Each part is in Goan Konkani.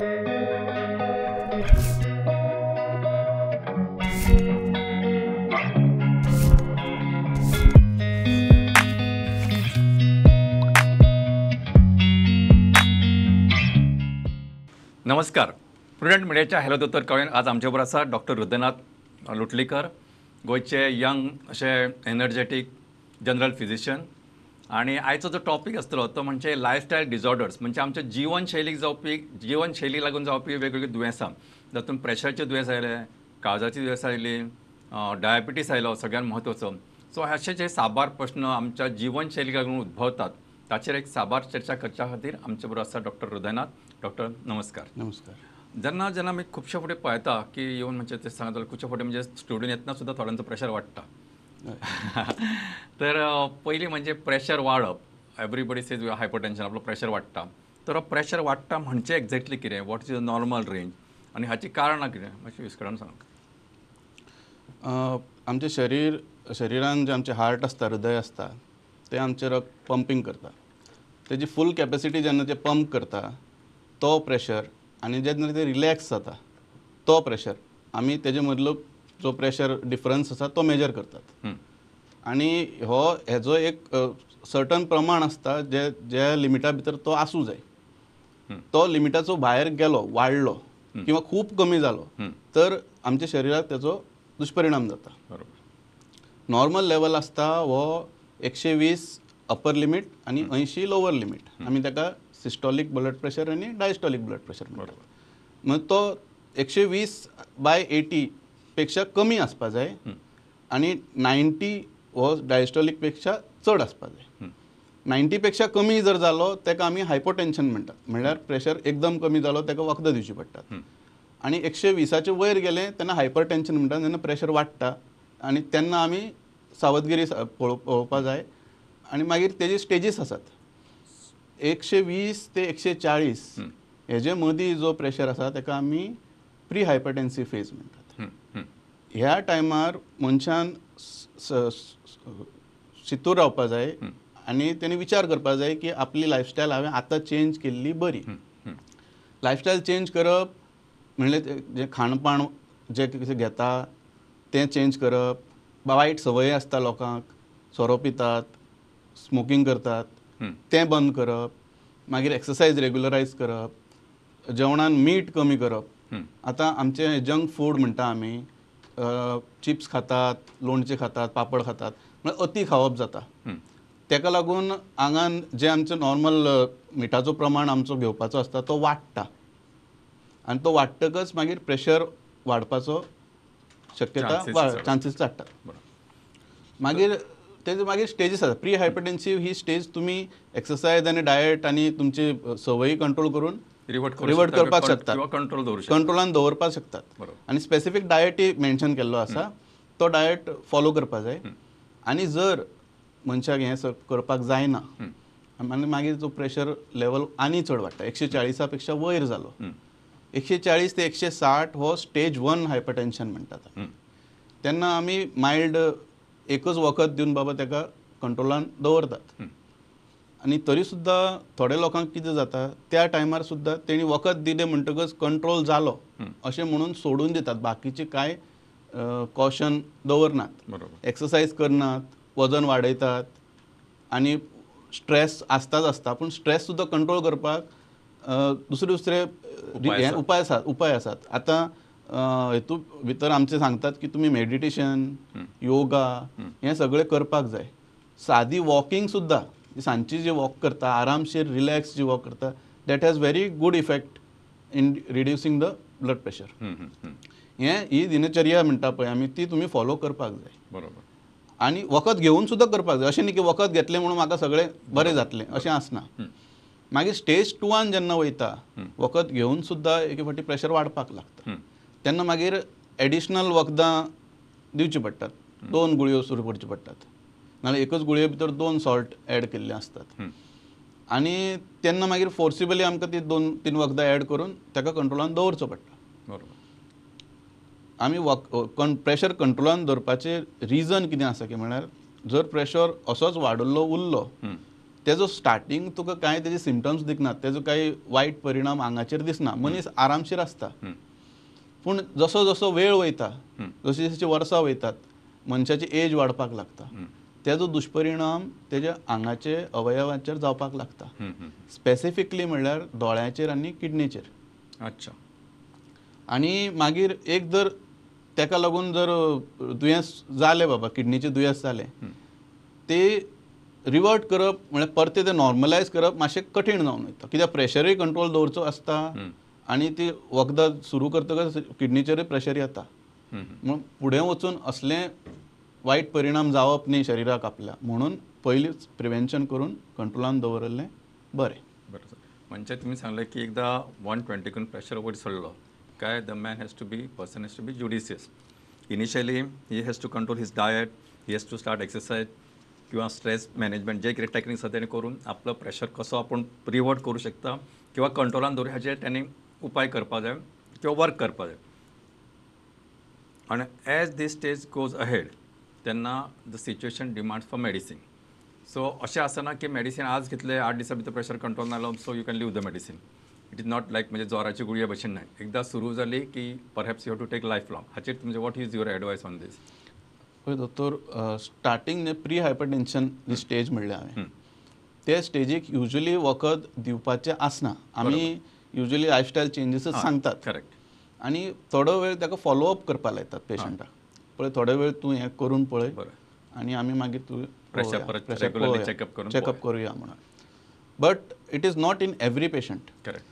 नमस्कार, प्रुडंट मिडियाच्या हॅलो दोतोर कळेन आज आमचे बरोबर आसा डॉक्टर हृदयनाथ लोटलीकर, गोंयचे यंग अशे एनर्जेटीक जनरल फिजिशियन. आनी आयचो जो टॉपीक आसतलो तो म्हणजे लायफस्टायल डिसऑर्डर्स, म्हणजे आमच्या जिवनशैलीक जावपी, जिवनशैली लागून जावपी वेगवेगळीं दुयेंसां, जातूंत प्रेशरचें दुयेंस आयलें, काळजाचीं दुयेंसां आयलीं, डायबिटीस आयलो सगळ्यांत म्हत्वाचो. सो अशे जे साबार प्रश्न आमच्या जिवनशैलीक लागून उद्भवतात ताचेर एक साबार चर्चा करच्या खातीर आमचे बरोबर आसा डॉक्टर हृदयनाथ. डॉक्टर नमस्कार. नमस्कार. जेन्ना जेन्ना आमी खुबशे फावटी पळयता की येवन म्हणजे ते सांगता खुबशे फावटी म्हणजे स्टुडंट येतना सुद्दां थोड्यांचो प्रेशर वाडटा. तर पयलीं म्हणजे प्रेशर वाडप, एवरीबडी सेज हायपरटेन्शन, आपलो प्रेशर वाडटा. तर प्रेशर वाडटा म्हणजे एक्झॅक्टली कितें, what is the normal range आनी हाची कारणां कितें, मातशें विस्कळावन सांग. आमचें शरीर, शरिरान जें आमचें हार्ट आसता, हृदय आसता, तें आमचें रक्त पंपींग करता. तेजी फूल कॅपेसिटी जेन्ना ते पंप करता तो प्रेशर, आनी जेन्ना ते रिलॅक्स जाता तो प्रेशर, आमी तेजे मदलो जो प्रेशर डिफरन्स आसा तो मेजर करतात. आनी हो हेजो एक सर्टन प्रमाण आसता जे ज्या लिमिटा भितर तो आसूं जाय. तो लिमिटाचो भायर गेलो, वाडलो किंवा खूब कमी जालो तर आमच्या शरिराक तेजो दुश्परिणाम जाता. बरोबर. नॉर्मल लेवल आसता हो 120 अपर लिमीट आनी 80 लोवर लिमीट. आमी ताका सिस्टॉलिक ब्लड प्रेशर आनी डायस्टॉलिक ब्लड प्रेशर म्हणटात. मग तो 120/80 पेक्षा कमी आसपा जाय आनी 90 हो डायस्टॉलिक पेक्षा चड आसपा जाय. 90 पेक्षा कमी जर जालो ताका आमी हायपोटेन्शन म्हणटात, म्हणल्यार प्रेशर एकदम कमी जालो ताका वखदां दिवची पडटात. आनी 120 वयर गेलें तेन्ना हायपरटेन्शन म्हणटात, तेन्ना प्रेशर वाडटा आनी तेन्ना आमी सावधगिरी पळोवपा जाय. आनी मागीर तेजे स्टेजीस आसात. 120 ते 140 हेजे मदीं जो प्रेशर आसा ताका आमी प्री हायपरटेन्सीव फेज म्हणटात. ह्या टायमार मनशान शितूर रावपा जाय आनी तेणी विचार करपा जाय की आपली लायफस्टायल हांवें आतां चेंज केल्ली बरी. लायफस्टायल चेंज करप म्हणल्यार जें खाणपाण जें कितें घेता तें चेंज करप, वायट संवय आसता लोकांक, सोरो पितात, स्मोकींग करतात तें बंद करप, मागीर एक्सरसायज रेगुलरायज करप, जेवणान मीठ कमी करप. आतां आमचें जंक फूड म्हणटा आमी, चिप्स खातात, लोणचें खातात, पापड खातात, म्हळ्यार अती खावप जाता. तेका लागून आंगान जें आमचें नॉर्मल मिठाचो प्रमाण आमचो घेवपाचो आसता तो वाडटा आनी तो वाडटकच मागीर प्रेशर वाडपाचो शक्यता, चान्सीस चडटा. मागीर तेजे मागीर स्टेजीस आसा. प्री हायपरटेन्सीव ही स्टेज तुमी एक्सरसायज आनी डायट आनी तुमची संवयी कंट्रोल करून रिवर्ट करपाक शकतात, कंट्रोलान दवरपाक शकतात. आनी स्पेसिफीक डायटय मेन्शन केल्लो आसा, तो डायट फॉलो करपाक जाय. आनी जर मनशाक हें करपाक जायना आनी मागीर जो प्रेशर लेवल आनी चड वाडटा, 140 पेक्षा वयर जालो, 140 ते 160 हो स्टेज 1 हायपरटेन्शन म्हणटात. तेन्ना आमी मायल्ड एकच वखद दिवन बाबा ताका कंट्रोलान दवरतात. आनी तरी सुद्दां थोड्या लोकांक कितें जाता, त्या टायमार सुद्दां तेणी वखद दिलें म्हणटकच कंट्रोल जालो अशें म्हणून सोडून दितात, बाकीचे कांय कॉशन दवरनात, एक्सरसायज करनात, वजन वाडयतात आनी स्ट्रेस आसताच आसता. पूण स्ट्रेस सुद्दां कंट्रोल करपाक दुसरे दुसरे उपाय आसात. आतां हेतू भितर आमचे सांगतात की तुमी मेडिटेशन, योगा हें सगळें करपाक जाय. सादी वॉकिंग सुद्दां, सांजची जी वॉक करता, आरामशीर रिलॅक्स जी वॉक करता, that has very good effect in reducing the blood pressure. हें ही दिनचर्या म्हणटा पळय आमी, ती तुमी फॉलो करपाक जाय. बरोबर. आनी वखद घेवन सुद्दां करपाक जाय, अशें न्ही की वखद घेतलें म्हणून म्हाका सगळें बरें जातलें अशें आसना. मागीर स्टेज 2 जेन्ना वयता, वखद घेवन सुद्दां एके फावटी प्रेशर वाडपाक लागता, तेन्ना मागीर एडिशनल वखदां दिवचीं पडटात, 2 गुळयो सुरू करच्यो पडटात, नाजाल्यार एकच गुळये भितर 2 सॉल्ट एड केल्ले आसतात. आनी तेन्ना मागीर फोर्सिबली आमकां ती 2-3 वखदां एड करून ताका कंट्रोलान दवरचो पडटा. बरोबर. आमी प्रेशर कंट्रोलान दवरपाचें रिजन कितें आसा की म्हळ्यार जर प्रेशर असोच वाडिल्लो उरलो तेजो स्टार्टींग तुका कांय तेजे सिमटम्स दिसनात, तेजो कांय वायट परिणाम आंगाचेर दिसना, मनीस आरामशीर आसता. पूण जसो जसो वेळ वयता, जशी जशी वर्सां वयतात, मनशाची एज वाडपाक लागता, तेजो दुश्परिणाम तेज्या आंगाचे अवयवांचेर जावपाक लागता. स्पेसिफिकली म्हणल्यार दोळ्यांचेर आनी किडनीचेर. अच्छा. आनी मागीर एक जर तेका लागून जर दुयेंस जालें, बाबा किडनीचें दुयेंस जालें, ते रिवर्ट करप म्हळ्यार परतें तें नॉर्मलायज करप मातशें कठीण जावन वयता, कित्याक प्रेशरूय कंट्रोल दवरचो आसता आनी ती वखदां सुरू करतकच किडनीचेरूय प्रेशर येता. म्हणून फुडें वचून असलें वायट परिणाम जावप न्ही शरिराक आपल्या, म्हणून पयलींच प्रिवेन्शन करून कंट्रोलान दवरिल्लें बरें. बरें सर, म्हणजे तुमी सांगलें की एकदां 120 प्रेशर वयर सरलो काय the man has to be, person has to be judicious. Initially he has to control his diet, he has to start exercise किंवा स्ट्रेस मॅनेजमेंट जे कितें टेक्निक्स आसा तेणें करून आपलो प्रेशर कसो आपूण रिवर्ट करूं शकता किंवा कंट्रोलान दवरूं हाचेर तेणी उपाय करपाक जाय किंवा वर्क करपाक जाय. आनी as this stage goes ahead तेन्ना the situation demands for medicine. So अशें आसना की मेडिसीन आज घेतलें 8 दिसां भितर प्रेशर कंट्रोल जालो so you can leave the medicine. It is not like म्हणजे जोराची गुळये भशेन न्हय, एकदां सुरू जाली की perhaps you have to take life long. हाचेर तुमचें what is your advice on this? पळय दोतोर, स्टार्टींग प्री हायपरटेन्शन जी स्टेज म्हणल्या हांवें, ते स्टेजीक युजली वखद दिवपाचें आसना. आमी युजली लायफस्टायल चेंजीसच सांगतात. करेक्ट. आनी थोडो वेळ ताका फॉलोअप करपाक लायतात पेशंटाक, पळय थोडो वेळ तूं हें करून पळय आनी आमी मागीर तूं चॅकअप करुया म्हणून. But it is not in every patient. Correct.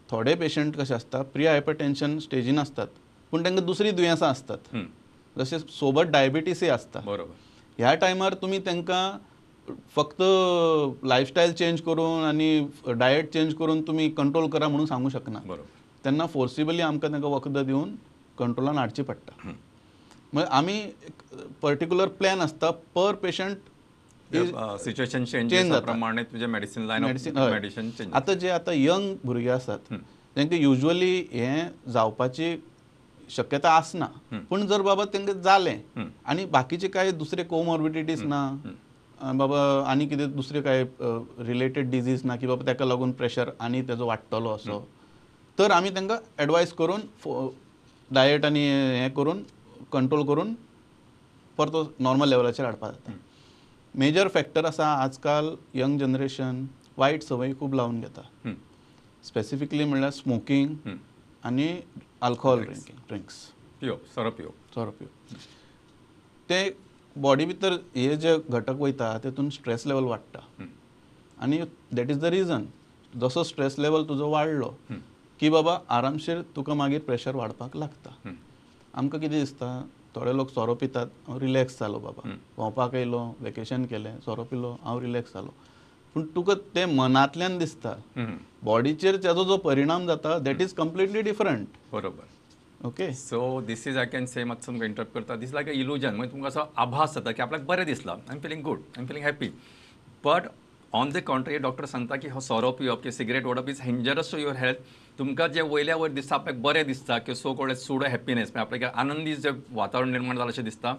थोडे पेशंट कशे आसता प्री हायपरटेन्शन स्टेजीन आसतात, पूण तांकां दुसरी दुयेंसां आसतात, जशें सोबत डायबिटीसय आसता. बरोबर. ह्या टायमार तुमी तांकां फक्त लायफस्टायल चेंज करून आनी डायट चेंज करून तुमी कंट्रोल करा म्हणून सांगू शकना. बरोबर. तेन्ना फोर्सिबली आमकां तांकां वखदां दिवन कंट्रोलान हाडची पडटा. म्हणजे आमी पर्टिक्युलर प्लॅन आसता पर पेशंट, सिच्युएशन चेंज प्रमाणे तुजें मेडिसिन लायन मेडिसिन चेंज. आतां जे आतां यंग भुरगे आसात तांकां युजली हें जावपाची शक्यता आसना, पूण जर बाबा तांकां जालें आनी बाकीचे कांय दुसरे कोमॉर्बिडिटीज ना, बाबा आनी कितें दुसरे कांय रिलेटेड डिजीज ना की बाबा ताका लागून प्रेशर आनी तेजो वाडटलो असो, तर आमी तांकां एडवायस करून डायट आनी हें करून कंट्रोल करून परतो नॉर्मल लेवलाचेर हाडपाक जाता. मेजर फॅक्टर आसा आजकाल यंग जनरेशन वायट संवय खूब लावन घेता, स्पेसिफिकली म्हणल्यार स्मोकींग आनी अल्कोहोल ड्रिंकींग, ड्रिंक्स पिवप, सोरो पिवप, सोरो पिवप. ते बॉडी भितर हे जे घटक वयता तेतून स्ट्रेस लेवल वाडटा आनी that is the reason. जसो स्ट्रेस लेवल तुजो वाडलो की बाबा आरामशीर तुका मागीर प्रेशर वाडपाक लागता. आमकां कितें दिसता, थोडे लोक सोरो पितात, हांव रिलॅक्स जालो बाबा, भोंवपाक येयलो, वेकेशन केलें, सोरो पिलो, हांव रिलॅक्स जालो, पूण तुका तें मनांतल्यान दिसता, बॉडीचेर तेजो जो परिणाम जाता that is completely different. बरोबर. Okay. So this is I can say, मातसो तुमकां इंटरप्ट करता, दीस लायक अ इलुजन. म्हणजे तुमकां असो आभास जाता की आपल्याक बरें दिसलां, I am feeling good, I am feeling happy, but on the contrary doctor सांगता की हो सोरो पिवप किंवा cigarette ओडप is dangerous to your health. तुमकां जें वयल्या वयर दिसता आपल्याक बरें दिसता किंवा सो कॉल्ड सुडो हॅप्पीनेस, म्हणजे आपल्याक आनंदी जें वातावरण निर्माण जालां अशें दिसता,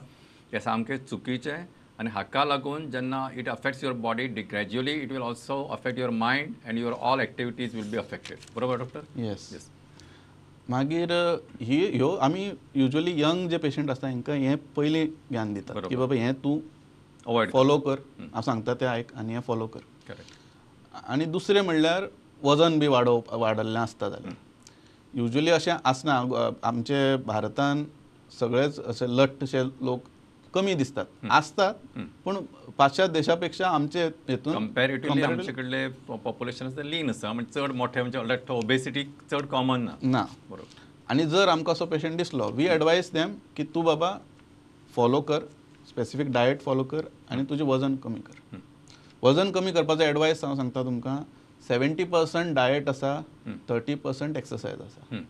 हें सामकें चुकीचें. आनी हाका लागून जेन्ना it affects your body gradually it will also affect your mind and your all activities will be affected. बरोबर डॉक्टर? येस. येस. मागीर ही ह्यो आमी युजली यंग जे पेशंट आसता हेंकां हें पयलीं ज्ञान दितात की बाबा हें तूं अवॉयड फॉलो कर, हांव सांगता तें आयक आनी हें फॉलो कर. करेक्ट. आनी दुसरें म्हणल्यार वजन बी वाडल्लें आसता जाल्यार युजली अशें आसना. आमचे भारतान सगळेच अशे लठ्ठशे लोक कमी दिसतात, आसतात, पूण पाश्चात्य देशा पेक्षा आमचे हेतून कंपॅरेटिवली आमचे कडले पॉप्युलेशन लीन आसा, म्हणजे चड मोठे म्हणजे लठ्ठ ओबेसिटी चड कॉमन ना. ना. बरोबर. आनी जर आमकां असो पेशंट दिसलो, वी एडवायस देम की तूं बाबा फॉलो कर, स्पेसिफीक डायट फॉलो कर आनी तुजें वजन कमी कर. वजन कमी करपाचो एडवायस हांव सांगता तुमकां, 70% डायट आसा, 30% एक्सरसायज आसा.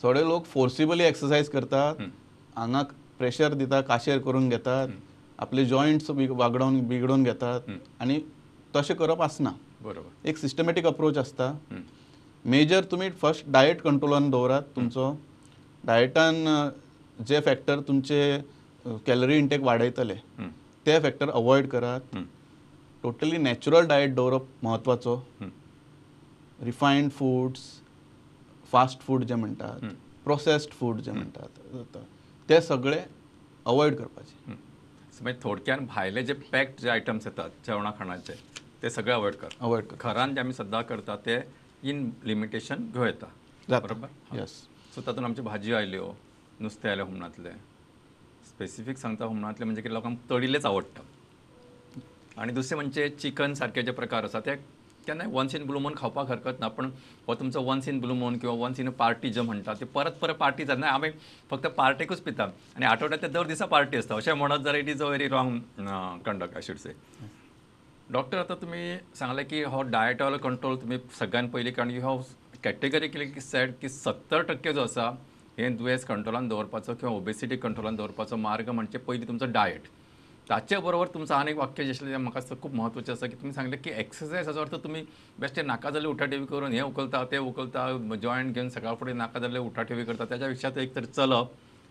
थोडे लोक फोर्सिबली एक्सरसायज करतात, आंगाक प्रेशर दिता, काशेर करून घेतात, आपले जॉयंट्स वागडोवन बिगडोवन घेतात, आनी तशें करप आसना. बरोबर. एक सिस्टमॅटीक अप्रोच आसता. मेजर तुमी फर्स्ट डायट कंट्रोलान दवरात तुमचो. डायटान जे फॅक्टर तुमचे कॅलरी इंटेक वाडयतले ते फॅक्टर अवॉयड करात. टोटली नॅचरल डायट दवरप म्हत्वाचो. रिफायन्ड फूड्स, फास्ट फूड जे म्हणटात, प्रोसेस्ड फूड जे म्हणटात, ते सगळे अवॉयड करपाचे. म्हणजे थोडक्यान भायले जे पॅक्ड जे आयटम्स येतात जेवणा खाणाचे ते सगळे अवॉयड कर, अवॉयड कर. घरान जे आमी सद्दां करता ते इन लिमिटेशन घेवं येता, बरोबर? येस. सो तातूंत आमच्यो भाजयो आयल्यो, नुस्तें आयलें हुमणांतलें, स्पेसिफीक सांगता हुमणांतलें म्हणजे कितें लोकांक तळिल्लेंच आवडटा. आनी दुसरें म्हणजे चिकन सारके जे प्रकार आसा ते केन्नाय वन्स इन ब्लू मून खावपाक हरकत ना, पण हो तुमचो वन्स इन ब्लू मून किंवा वन्स इन पार्टी जे म्हणटा ते परत परत पार्टी जाता. आमी फक्त पार्टेकूच पिता आनी आठवड्यात दर दिसा पार्टी आसता अशें म्हणत जाल्यार it is a very wrong conduct I should say. Doctor, आतां तुमी सांगलें की हो डायटावयलो कंट्रोल तुमी सगळ्यान पयलीं, कारण you have categorically said की 70% जो आसा हें दुयेंस कंट्रोलान दवरपाचो किंवा ओबेसिटी कंट्रोलान दवरपाचो मार्ग म्हणजे पयलीं तुमचो डायट. ताचे बरोबर तुमचं आनी एक वाक्य जें आसलें तें म्हाका दिसता खूब म्हत्वाचें आसा की तुमी सांगलें की एक्सरसायज हाचो अर्थ तुमी बेश्टे नाका जाल्ले उठाठेवी करून हें उखलता तें उखलता, जॉयंट घेवन सकाळ फुडें नाका जाल्ले उठाठेवी करता, त्याच्या पेक्षा एक तर चलप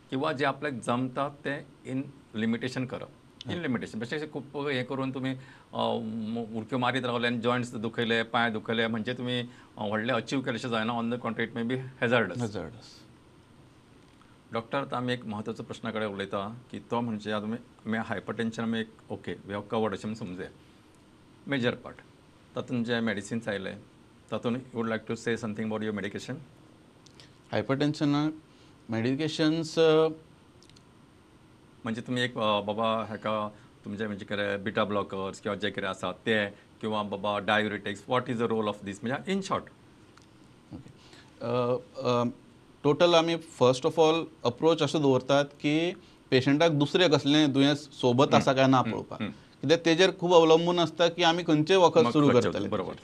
किंवा जे आपल्याक जमता तें इन लिमिटेशन करप. इन लिमिटेशन बेश्टे खूब हें करून तुमी उडक्यो मारीत रावले आनी जॉयंट्स दुखयले, पांय दुखयले म्हणजे तुमी व्हडलें अचीव केलें अशें जायना. On the contrary it may be hazardous. Doctor, आतां आमी एक म्हत्वाचो प्रश्ना कडेन उलयता की तो म्हणजे आतां आमी हायपरटेन्शन आमी एक ओके we have covered अशें समजुया मेजर पार्ट, तातूंत जे मेडिसिन्स आयले तातूंत you would like to say something about your medication? हायपरटेन्शनाक medications म्हणजे तुमी एक बाबा हाका तुमचे म्हणजे कितें बिटा ब्लॉकर्स किंवा जे कितें आसा ते, किंवा बाबा diuretics, what is the role of this, म्हणजे इन शॉर्ट? ओके, टोटल आमी फर्स्ट ऑफ ऑल अप्रोच असो दवरतात की पेशंटाक दुसरें कसलें दुयेंस सोबत आसा काय ना पळोवपाक, कित्याक तेजेर खूब अवलंबून आसता की आमी खंयचें वखद सुरू करतले. बरोबर.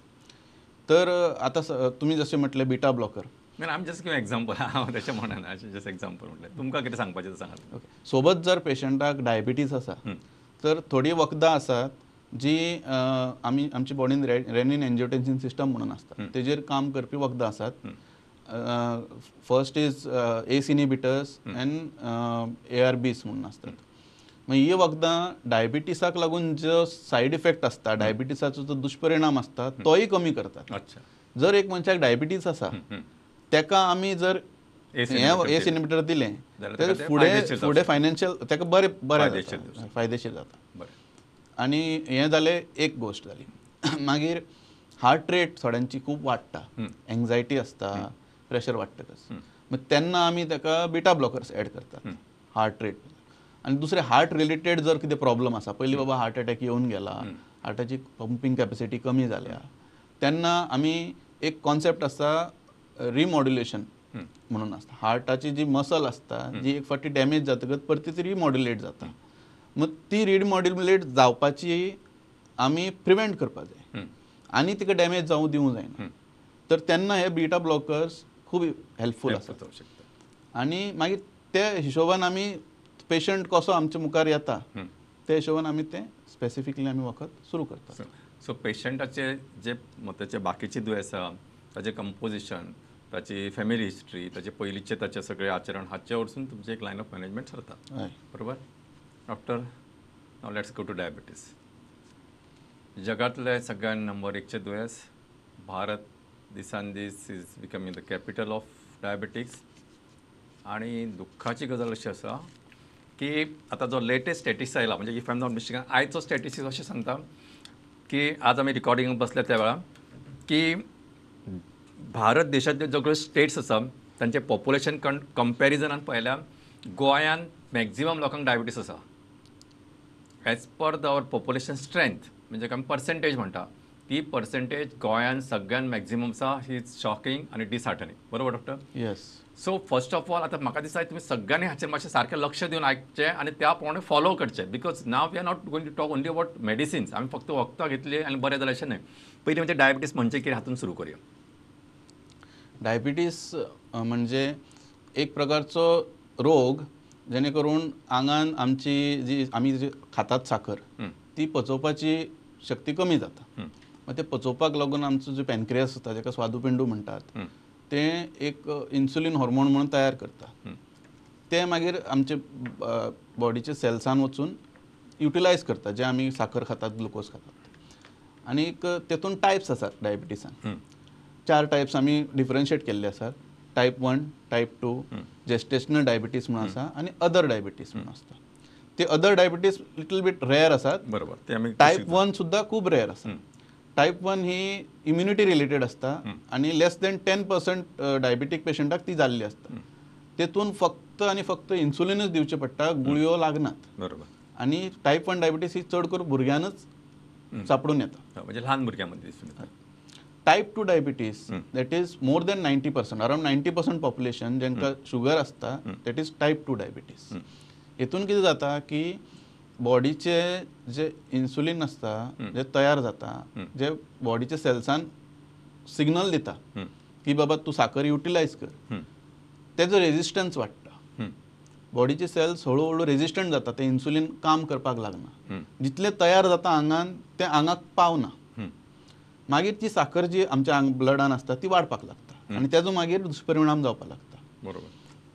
तर आतां तुमी जशें म्हटलें बिटा ब्लॉकर, आमी जस्ट कितें एग्जाम्पल, हांव तशें म्हणना, जस्ट एग्जाम्पल म्हटलें, तुमकां कितें सांगपाचें तें सांगात. ओके, सोबत जर पेशंटाक डायबिटीज आसा तर थोडीं वखदां आसात जी आमी आमची बॉडीन रेनिन एन्जियोटेन्सीन सिस्टम म्हणून आसता तेजेर काम करपी वखदां आसात. First is ACE inhibitors and ARBs म्हणून आसतात. मागीर ही वखदां डायबिटीसाक लागून जो सायड इफेक्ट आसता, डायबिटीसाचो जो दुश्परिणाम आसता तोय कमी करतात. अच्छा, जर एक मनशाक डायबिटीस आसा तेका आमी जर एस इनहिबिटर दिलें तर फुडें फुडें फायनान्शियल तेका बरें बरें जाता, फायदेशीर जाता. आनी हें जालें एक गोश्ट जाली. मागीर हार्ट रेट थोड्यांची खूब वाडटा, एंग्जायटी आसता, प्रेशर वाडटकच मागीर तेन्ना आमी ताका बिटा ब्लॉकर्स एड करतात हार्ट रेट. आनी दुसरें हार्ट रिलेटेड जर कितें प्रॉब्लम आसा, पयलीं बाबा हार्ट अटॅक येवन गेला, हार्टाची पंपींग कॅपेसिटी कमी जाल्या, तेन्ना आमी एक कॉन्सेप्ट आसता रिमॉड्युलेशन म्हणून आसता. हार्टाची जी मसल आसता जी एक फावटी डॅमेज जातकच परती ती रिमॉड्युलेट जाता, मग ती रिमॉड्युलेट जावपाची आमी प्रिवेंट करपाक जाय आनी तिका डॅमेज जावं दिवंक जायना. तर तेन्ना हे बिटा ब्लॉकर्स खूब हेल्पफूल आसा. आनी मागीर ते हिशोबान आमी पेशंट कसो आमच्या मुखार येता ते हिशोबान आमी ते स्पेसिफिकली आमी वखद सुरू करतात. सो पेशंटाचे जे ताचे बाकीचे दुयेंस आसा ताचें कंपोजिशन, ताची फॅमिली हिस्ट्री, ताचे पयलींचे ताचे सगळे आचरण हाचे वरसून तुमचें एक लायन ऑफ मॅनेजमेंट सरता. बरोबर doctor? Now let's go to diabetes. जगांतले सगळ्यान नंबर 1चें दुयेंस, भारत दिसान दीस is becoming the capital of diabetics. आनी दुख्खाची गजाल अशी आसा की आतां जो लेटेस्ट स्टॅटिस्टिक्स आयला, म्हणजे if I am not mistaken आयचो स्टॅटिस्टिक्स अशें सांगता की आज आमी रिकॉर्डिंगाक बसल्या त्या वेळार की भारत देशांतले सगळे स्टेट्स आसा तांचे पॉप्युलेशन कंपॅरिजनान पळयल्यार गोंयांत मॅक्झिमम लोकांक डायबिटीस आसा as per the our population strength, म्हणजे आमी पर्सेंटेज म्हणटा ती पर्सेंटेज गोंयांत सगळ्यान मॅक्झिमम आसा. ही शॉकिंग आनी डिसहार्टनिंग. बरोबर doctor? Yes. So first of all आतां म्हाका दिसता तुमी सगळ्यांनी हाचेर मातशें सारकें लक्ष दिवन आयकचें आनी त्या प्रमाणे फॉलो करचें, because now we are not going to talk only about medicines. आमी फक्त वखदां घेतली आनी बरें जालें अशें न्हय. पयलीं म्हणजे डायबिटीस म्हणजे कितें हातून सुरू करुया. डायबिटीस म्हणजे एक प्रकारचो रोग जेणे करून आंगान आमची जी आमी जी खातात साखर ती पचोवपाची शक्ती कमी जाता. मग ते पचोवपाक लागून आमचो जो पॅनक्रियास आसता जाका स्वादुपिंडू म्हणटात तें एक इन्सुलीन हॉर्मोन म्हणून तयार करता. तें मागीर आमचे बॉडीचे सेल्सान वचून युटिलायज करता, जे आमी साखर खातात, ग्लुकोज खातात. आनीक तेतून टायप्स आसात डायबिटीसान. 4 टायप्स आमी डिफरन्शिएट केल्ले आसात. Type 1, type 2, gestational diabetes म्हणून आसा आनी अदर डायबिटीस म्हणून आसता. ते other diabetes little bit rare आसात. बरोबर. ते आमी टायप 1 सुद्दां खूब रेअर आसा. टायप 1 ही इम्युनिटी रिलेटेड आसता आनी लेस दॅन 10% डायबिटीक पेशंटाक ती जाल्ली आसता. तेतून फक्त आनी फक्त इन्सुलिनूच दिवचें पडटा, गुळयो लागनात. बरोबर. आनी टायप 1 डायबिटीस ही चड करून भुरग्यांनच सापडून येता, म्हणजे ल्हान भुरग्यांमध्ये दिसून येता. Type 2 diabetes that is more than 90%, around 90% population जांकां शुगर आसता that is type 2 diabetes. हेतून कितें जाता की बॉडीचे जे इन्सुलीन आसता जे तयार जाता, जे बॉडीचे सेल्सान सिग्नल दिता की बाबा तूं साकर युटिलायज कर, तेजो रेजिस्टन्स वाडटा. बॉडीचे सेल्स हळू हळू रेजिस्टंट जाता, ते इन्सुलीन काम करपाक लागना. जितलें तयार जाता आंगान तें आंगाक पावना. मागीर ती साकर जी आमच्या आंग ब्लडान आसता ती वाडपाक लागता आनी तेजो मागीर दुश्परिणाम जावपाक लागता. बरोबर.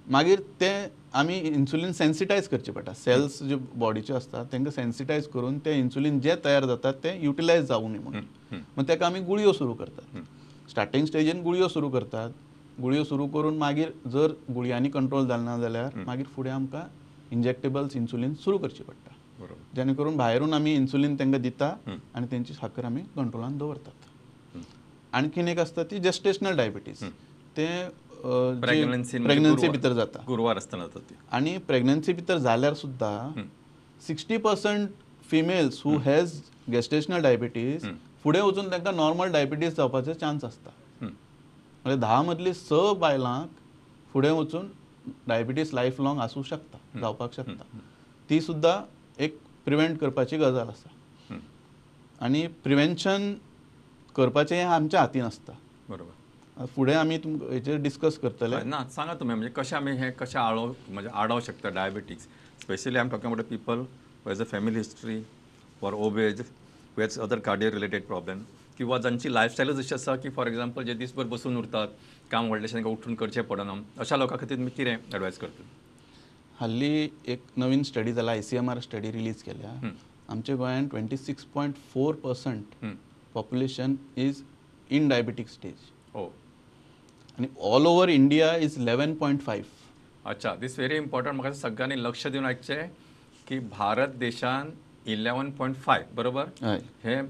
मागीर ते आमी इन्सुलीन सेन्सिटायज करचें पडटा. सेल्स जे बॉडीचे आसता तांकां सेन्सिटायज करून ते इन्सुलीन जे तयार जाता ते युटिलायज जावं न्हय म्हणून मग ताका आमी गुळयो सुरू करतात. स्टार्टींग स्टेजीन गुळयो सुरू करतात. गुळयो सुरू करून मागीर जर गुळयांनी कंट्रोल जालें ना जाल्यार मागीर फुडें आमकां इंजेक्टेबल्स इन्सुलीन सुरू करचें पडटा. बरोबर. जेणे करून भायरून आमी इन्सुलीन तांकां दिता आनी तेंची साकर आमी कंट्रोलान दवरतात. आणखीन एक आसता ती जेस्टेशनल डायबिटीज. ते प्रेग्नन्सी भितर जाता, गुरवार आसतना जाता ती. आनी प्रेग्नन्सी भितर जाल्यार सुद्दां 60% females who has gestational diabetes फुडें वचून तांकां नॉर्मल डायबिटीज जावपाचे चान्स आसता. म्हणजे 10 मदली 6 बायलांक फुडें वचून डायबिटीज लायफ लॉंग आसूं शकता, जावपाक शकता. ती सुद्दां एक प्रिवेंट करपाची गजाल आसा. आनी प्रिवेन्शन करपाचें हें आमच्या हातीन आसता. बरोबर. फुडें आमी तुमकां हेचेर डिस्कस करतले. ना सांगा तुमी, म्हणजे कशें आमी हें कशें आळो म्हणजे आडावं शकता diabetics? Specially I am talking about people who has a family history for obese, who has other cardio related problem, किंवा जांची लायफस्टायलच अशी आसा की फॉर एग्जाम्पल जे दीसभर बसून उरतात, काम व्हडलेशें तांकां उठून करचें पडना, अशा लोकां खातीर तुमी कितें एडवायज करता? हाल्ली एक नवीन स्टडी जाला, ICMR study release केल्या. आमच्या गोंयांत 26.4% population is in diabetic stage. हो. आनी ऑल ओवर इंडिया is 11.5. अच्छा, दीस व्हेरी इम्पॉर्टंट. म्हाका सगळ्यांनी लक्ष दिवन आयकचें की भारत देशान 11.5 बरोबर हे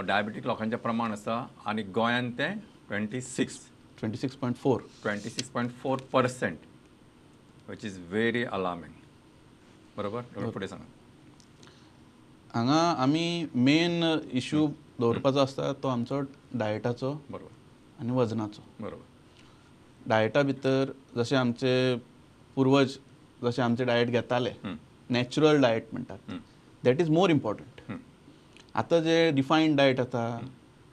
डायबिटीक लोकांचें प्रमाण आसा आनी गोंयान तें 26.4 26.4%, which is very alarming. बरोबर. फुडें सांगा. हांगा आमी मेन इशू दवरपाचो आसता तो आमचो डायटाचो. बरोबर. आनी वजनाचो. बरोबर. डायटा भितर जशे आमचे पूर्वज जशे आमचे डायट घेताले, नॅचरल डायट म्हणटात, that is more important. आतां जे डिफायन्ड डायट आसा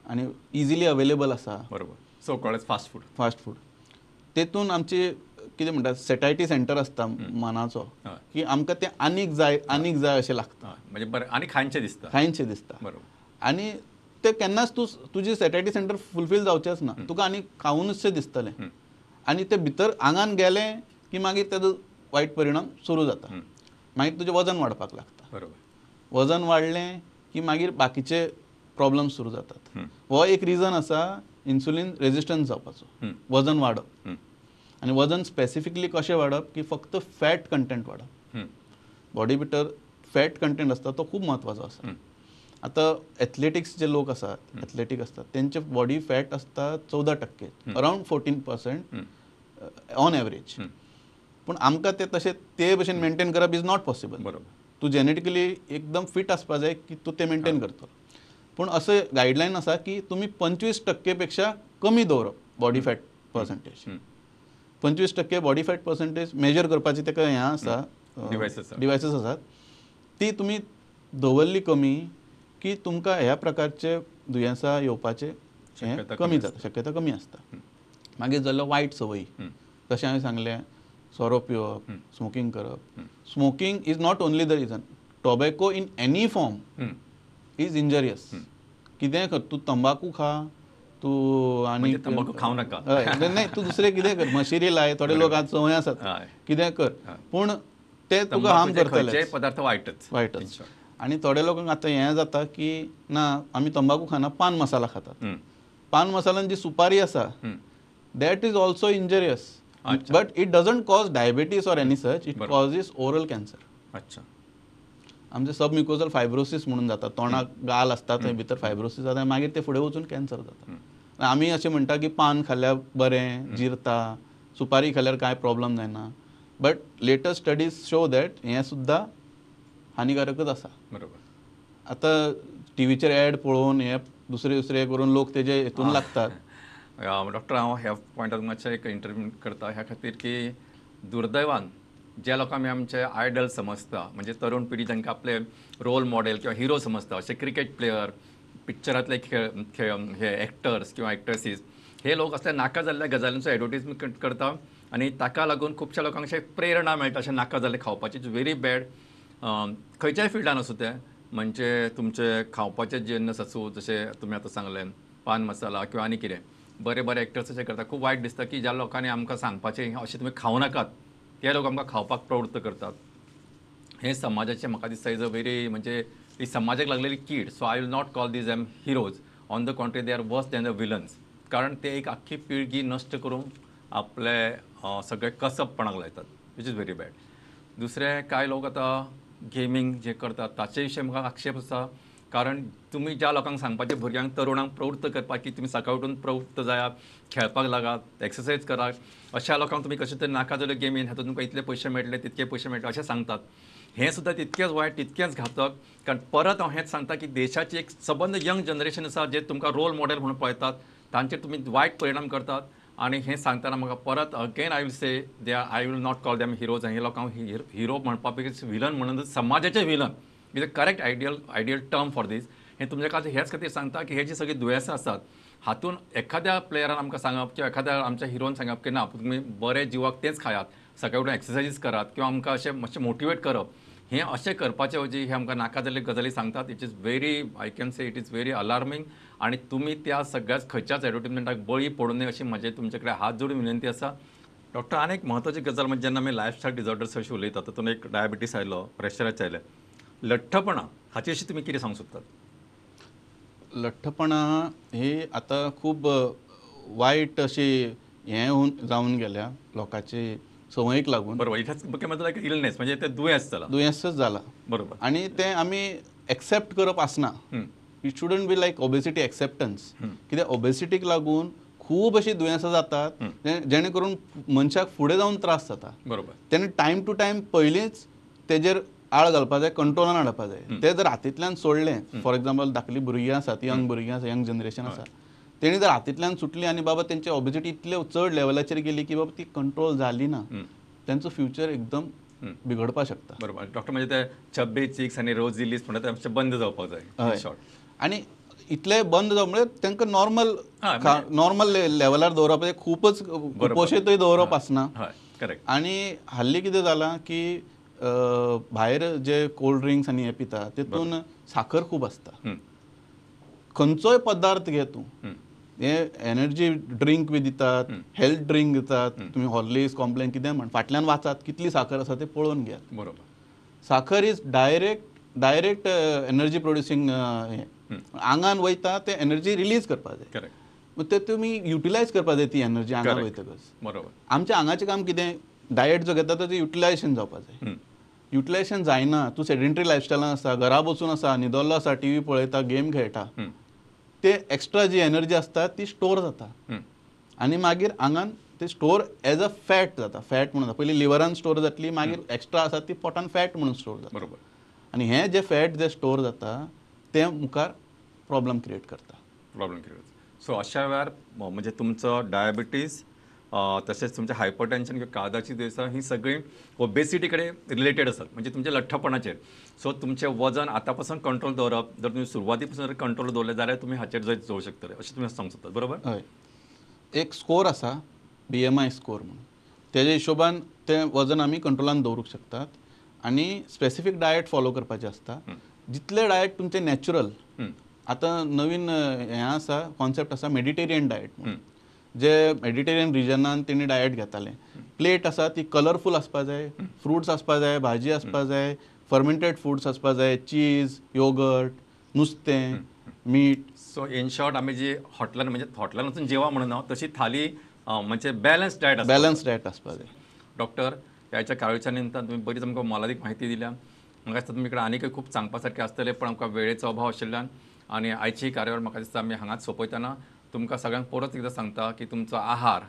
आनी इजिली अवेलेबल आसा, बरोबर, so called fast food, fast food, तेतून आमची कितें म्हणटात सेटायटी सेंटर आसता मनाचो, की आमकां तें आनीक जाय आनीक जाय अशें लागता. म्हणजे बरें आनी खायनचें दिसता, खायनचें दिसता. बरोबर. आनी ते केन्नाच तूं तुजी सेटायटी सेंटर फुलफील जावचेंच ना, तुका आनी खावनूचशें दिसतलें. आनी ते भितर आंगान गेलें की मागीर तेजो वायट परिणाम सुरू जाता. मागीर तुजें वजन वाडपाक लागता. बरोबर. वजन वाडलें की मागीर बाकीचे प्रॉब्लम्स सुरू जातात. हो एक रिजन आसा इन्सुलीन रेजिस्टन्स जावपाचो, वजन वाडप. आनी वजन स्पेसिफिकली कशें वाडप की फक्त फॅट कंटेंट वाडप. बॉडी भितर फॅट कंटेंट आसता तो खूब म्हत्वाचो आसा. आतां एथलेटिक्स जे लोक आसात, एथलेटीक आसतात, तेंचे बॉडी फॅट आसता 14%, अरावंड 14% ऑन एवरेज. पूण आमकां ते तशें ते भशेन मेंटेन करप is not possible. बरोबर. तूं जेनेटिकली एकदम फिट आसपा जाय की तूं तें मेंटेन करतलो. पूण अशें गायडलायन आसा की तुमी 25% पेक्षा कमी दवरप body fat percentage. 25% body fat percentage measure करपाची ताका हें आसा, डिवायसीस आसात, ती तुमी दवरली कमी की तुमकां ह्या प्रकारचे दुयेंसां येवपाचे हें कमी जाता, शक्यता कमी आसता. मागीर जाल्लो वायट संवयी, जशें हांवें सांगलें, सोरो पिवप, स्मोकींग करप. Smoking is not only the reason. Tobacco in any form is injurious. कितेंय कर, तूं तंबाकू खा, तूं आनी तंबाकू खावं नाका, नाही तूं दुसरें कितें कर, मशिरी लाय, थोडे लोक आज संवय आसात, कितें कर, पूण ते तुका हार्म करतले. पदार्थ वायटच, वायटच. आनी थोड्या लोकांक आतां हें जाता की ना आमी तंबाकू खाना, पान मसाला खातात. पान मसाल्यान जी सुपारी आसा that is also injurious, but it doesn't cause diabetes or any such, it causes oral cancer. अच्छा. आमचे सबम्युकोजल फायब्रोसीस म्हणून जाता, तोंडाक गाल आसता थंय भितर फायब्रोसीस जाता, मागीर ते फुडें वचून कॅन्सर जाता. आमी अशें म्हणटा की पान खाल्यार बरें जिरता, सुपारी खाल्यार कांय प्रॉब्लम जायना, but latest studies show that हें सुद्दां हानिकारकच आसा. बरोबर. आतां टिवीचेर एड पळोवन हे दुसरे दुसरे करून लोक तेजे हेतून लागतात. डॉक्टर, हांव ह्या पॉयंटार मातशें एक इंटरव्यू करता ह्या खातीर की दुर्दैवान ज्या लोकांक आमी आमचे आयडल समजता, म्हणजे तरुण पिढी जांकां आपले रोल मॉडेल किंवा हिरो समजता, अशे क्रिकेट प्लेयर, पिक्चरांतले खेळ खेळ हे एक्टर्स किंवा एक्ट्रेसीस, हे लोक असल्या नाका जाल्ल्या गजालींचो एडवर्टीजमेंट करता आनी ताका लागून खुबश्या लोकांक अशें प्रेरणा मेळटा अशें नाका जाल्लें खावपाचें. It's very bad. खंयच्याय फिल्डान आसूं तें, म्हणजे तुमचें खावपाचें जिन्नस आसूं, जशें तुमी आतां सांगलें पान मसाला किंवा आनी कितें, बरे बरे एक्टर्स अशें करता. खूब वायट दिसता की ज्या लोकांनी आमकां सांगपाचें अशें तुमी खावं नाकात, ते लोक आमकां खावपाक प्रवृत्त करतात. हें समाजाचें म्हाका दिसता is a very, म्हणजे ही समाजाक लागलेली कीड. So I will not call these them heroes, on the contrary they are worse than the villains, कारण ते एक आख्खी पिळगी नश्ट करूंक आपले सगळे कसबपणाक लायतात, which is very bad. दुसरें, कांय लोक आतां गेमींग जे करतात ताचे विशीं म्हाका आक्षेप आसा, कारण तुमी ज्या लोकांक सांगपाचें, भुरग्यांक तरुणांक प्रवृत्त करपाक की तुमी सकाळी उठून प्रवृत्त जायात, खेळपाक लागात, एक्सरसायज करात, अशा लोकांक तुमी कशें तरी नाका जाल्यो गेमीन हातूंत तुमकां इतले पयशे मेळटले, तितके पयशे मेळटले अशें सांगतात. हें सुद्दां तितकेंच वायट, तितकेंच घातक. कारण परत हांव हेंच सांगता की देशाची एक सबंद यंग जनरेशन आसा जे तुमकां रोल मॉडेल म्हणून पळयतात, तांचेर तुमी वायट परिणाम करतात. आनी हें सांगतना म्हाका परत again I will say they are, I will not call them heroes. हे लोकांक हिरो म्हणपा पेक्षा विलन म्हणून समाजाचे villain is a correct ideal term for this. हें तुमच्या खातीर हेच खातीर सांगता की हे जी सगळीं दुयेंसां आसात हातून एखाद्या प्लेयरान आमकां सांगप किंवा एखाद्या आमच्या हिरोन सांगप की ना तुमी बरें जिवाक तेंच खायात, सकाळी उठून एक्सरसायजीस करात किंवा आमकां अशें मातशें मोटिवेट करप, हें अशें करपाचे ऐवजी हे आमकां नाका जाल्ले गजाली सांगतात. It is very, I can say it is very alarming. आनी तुमी त्या सगळ्याच खंयच्याच एडवर्टीजमेंटाक बळी पडूं नये अशी म्हजे तुमचे कडेन हात जोडून विनंती आसा. डॉक्टर, आनी एक म्हत्वाची गजाल म्हणजे जेन्ना आमी लायफस्टायल डिजॉर्डर्स विशीं उलयतात तातूंत एक डायबिटीस आयलो, प्रेशराचें आयलें, लठ्ठपणा हाचे विशीं तुमी कितें सांगूंक सोदतात? लठ्ठपणा ही आतां खूब वायट अशी हें जावन गेल्या लोकांची संवयीक लागून. बरोबर. It has become like illness, म्हणजे ते दुयेंस जाला, दुयेंसच जाला. बरोबर. आनी तें आमी एक्सेप्ट करप आसना. It shouldn't be like obesity acceptance. कित्याक ओबेसिटीक लागून खूब अशीं दुयेंसां जातात जेणे करून मनशाक फुडें जावन त्रास जाता. बरोबर. तेणें टायम टू टायम पयलींच तेजेर आळ घालपा जाय, कंट्रोलान हाडपा जाय. ते जर हातींतल्यान सोडलें, फॉर एक्झाम्पल धाकलीं भुरगीं आसात, यंग भुरगीं आसा, यंग जनरेशन आसा, तेणी जर हातींतल्यान सुटली आनी बाबा तेंची ओबेसिटी इतले चड लेवलाचेर गेली की बाबा ती कंट्रोल जाली ना, तेंचो फ्युचर एकदम बिगडपाक शकता. बरोबर. डॉक्टर, म्हणजे ते चब्बी चिक्स आनी रोजी लिस्ट म्हणटा ते मातशें बंद जावपाक जाय. शॉर्ट. आनी इतले बंद जावप म्हणजे तांकां नॉर्मल नॉर्मल लेवलार दवरप, खूबच कुपोशीतय दवरप आसना. करेक्ट. आनी हाल्ली कितें जालां की भायर जे कोल्ड ड्रिंक्स आनी हे पिता तितून साखर खूब आसता. खंयचोय पदार्थ घे तूं, हे एनर्जी ड्रिंक बी दितात, हेल्थ ड्रिंक दितात, तुमी हॉर्लिक्स, कॉम्प्लेन कितें म्हण, फाटल्यान वाचात कितली साखर आसा ते पळोवन घेयात. बरोबर. साखर is direct energy producing हें आंगान वयता ते एनर्जी रिलीज करपाक जाय. करेक्ट. ते तुमी युटिलायज करपाक जाय ती एनर्जी आंगान वयतकच. बरोबर. आमच्या आंगाचें काम कितें, डायट जो घेता ताचें युटिलायजेशन जावपाक जाय. युटिलायजेशन जायना, तूं सेडेंटरी लायफस्टायलान आसा, घरा बसून आसा, न्हिदल्लो आसा, टीव्ही पळयता, गेम खेळटा, ते एक्स्ट्रा जी एनर्जी आसता ती स्टोर जाता आनी मागीर आंगान ते स्टोर एज अ फॅट जाता. फॅट म्हणून पयलीं लिवरान स्टोर जातली, मागीर एक्स्ट्रा आसा ती पोटान फॅट म्हणून स्टोर जाता. बरोबर. आनी हें जे फॅट जे स्टोर जाता तें मुखार प्रॉब्लम क्रिएट करता. Problem create. सो अशा वेळार म्हणजे तुमचो डायबिटीज तशेंच तुमचें हायपरटेन्शन किंवा काळजाची दुयेंसां ही सगळीं ओबेसिटी कडेन रिलेटेड आसात, म्हणजे तुमच्या लठ्ठपणाचेर. सो तुमचें वजन आतां पासून कंट्रोल दवरप, जर तुमी सुरवाती पासून जर कंट्रोल दवरलें जाल्यार तुमी हाचेर जैत जावंक शकतले अशें तुमी सांगूंक सोदतात. बरोबर. हय. एक स्कोर आसा, BMI score म्हणून, तेज्या हिशोबान तें वजन आमी कंट्रोलान दवरूंक शकतात. आनी स्पेसिफीक डायट फॉलो करपाचें आसता. जितलें डायट तुमचें नॅचरल, आतां नवीन हें आसा, कॉन्सेप्ट आसा मेडिटेरियन डायट म्हणून, जे मेडिटेरियन रिजनान तेणी डायट घेताले. प्लेट आसा ती कलरफूल आसपा जाय, फ्रुट्स आसपा जाय, भाजी आसपा जाय, फर्मेंटेड फूड्स आसपा जाय, चीज, योगर्ट, नुस्तें, मीठ. सो इन शॉर्ट आमी जी हॉटेलान म्हणजे हॉटेलान वचून जेवा म्हणून ना, तशी थाली म्हणजे बॅलन्स डायट, बॅलन्स डायट आसपा जाय. डॉक्टर, ह्याच्या कार्यावळीच्या निमतान तुमी बरीच आमकां मोलादीक म्हायती दिल्या. म्हाका दिसता तुमी कडेन आनीकय खूब सांगपा सारकें आसतलें, पण आमकां वेळेचो अभाव आशिल्ल्यान आनी आयची कार्यावळ म्हाका दिसता आमी हांगाच सोंपयतना तुमकां सगळ्यांक परत एकदां सांगता की तुमचो आहार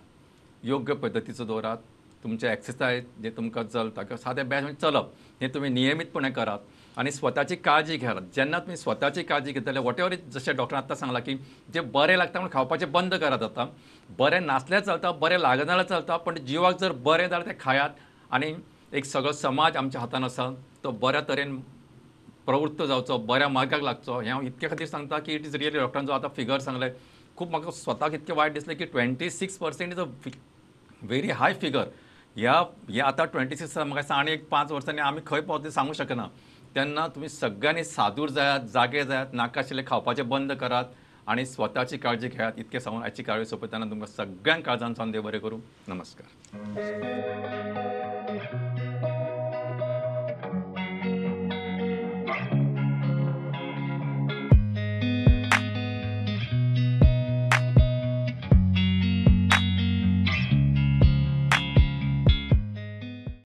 योग्य पद्दतीचो दवरात, तुमचे एक्सरसायज जे तुमकां चलता किंवा सादें बेज म्हणजे चलप हें तुमी नियमीतपणे करात आनी स्वताची काळजी घेयात. जेन्ना तुमी स्वताची काळजी घेतले what ever, जशें डॉक्टरान आत्तां सांगलां की जे बरें लागता म्हणून खावपाचें बंद करात, आतां बरें नासल्यार चलता, बरें लागना जाल्यार चलता, पण जिवाक जर बरें जाल्यार तें खायात. आनी एक सगळो समाज आमच्या हातान आसा तो बऱ्या तरेन प्रवृत्त जावचो, बऱ्या मार्गाक लागचो, हें हांव इतके खातीर सांगता की it is really डॉक्टरान जो आतां फिगर सांगलें खूब म्हाका स्वताक इतकें वायट दिसलें की 26% is a very high figure. ह्या आतां 26 म्हाका दिसता आनी एक 5 वर्सांनी आमी खंय पावतले सांगूंक शकना. तेन्ना तुमी सगळ्यांनी सादूर जायात, जागे जायात, नाका आशिल्लें खावपाचें बंद करात आनी स्वताची काळजी घेयात. इतकें सांगून आयची कार्यावळ सोंपयतना तुमकां सगळ्यांक काळजान सावन देव बरें करूं. नमस्कार.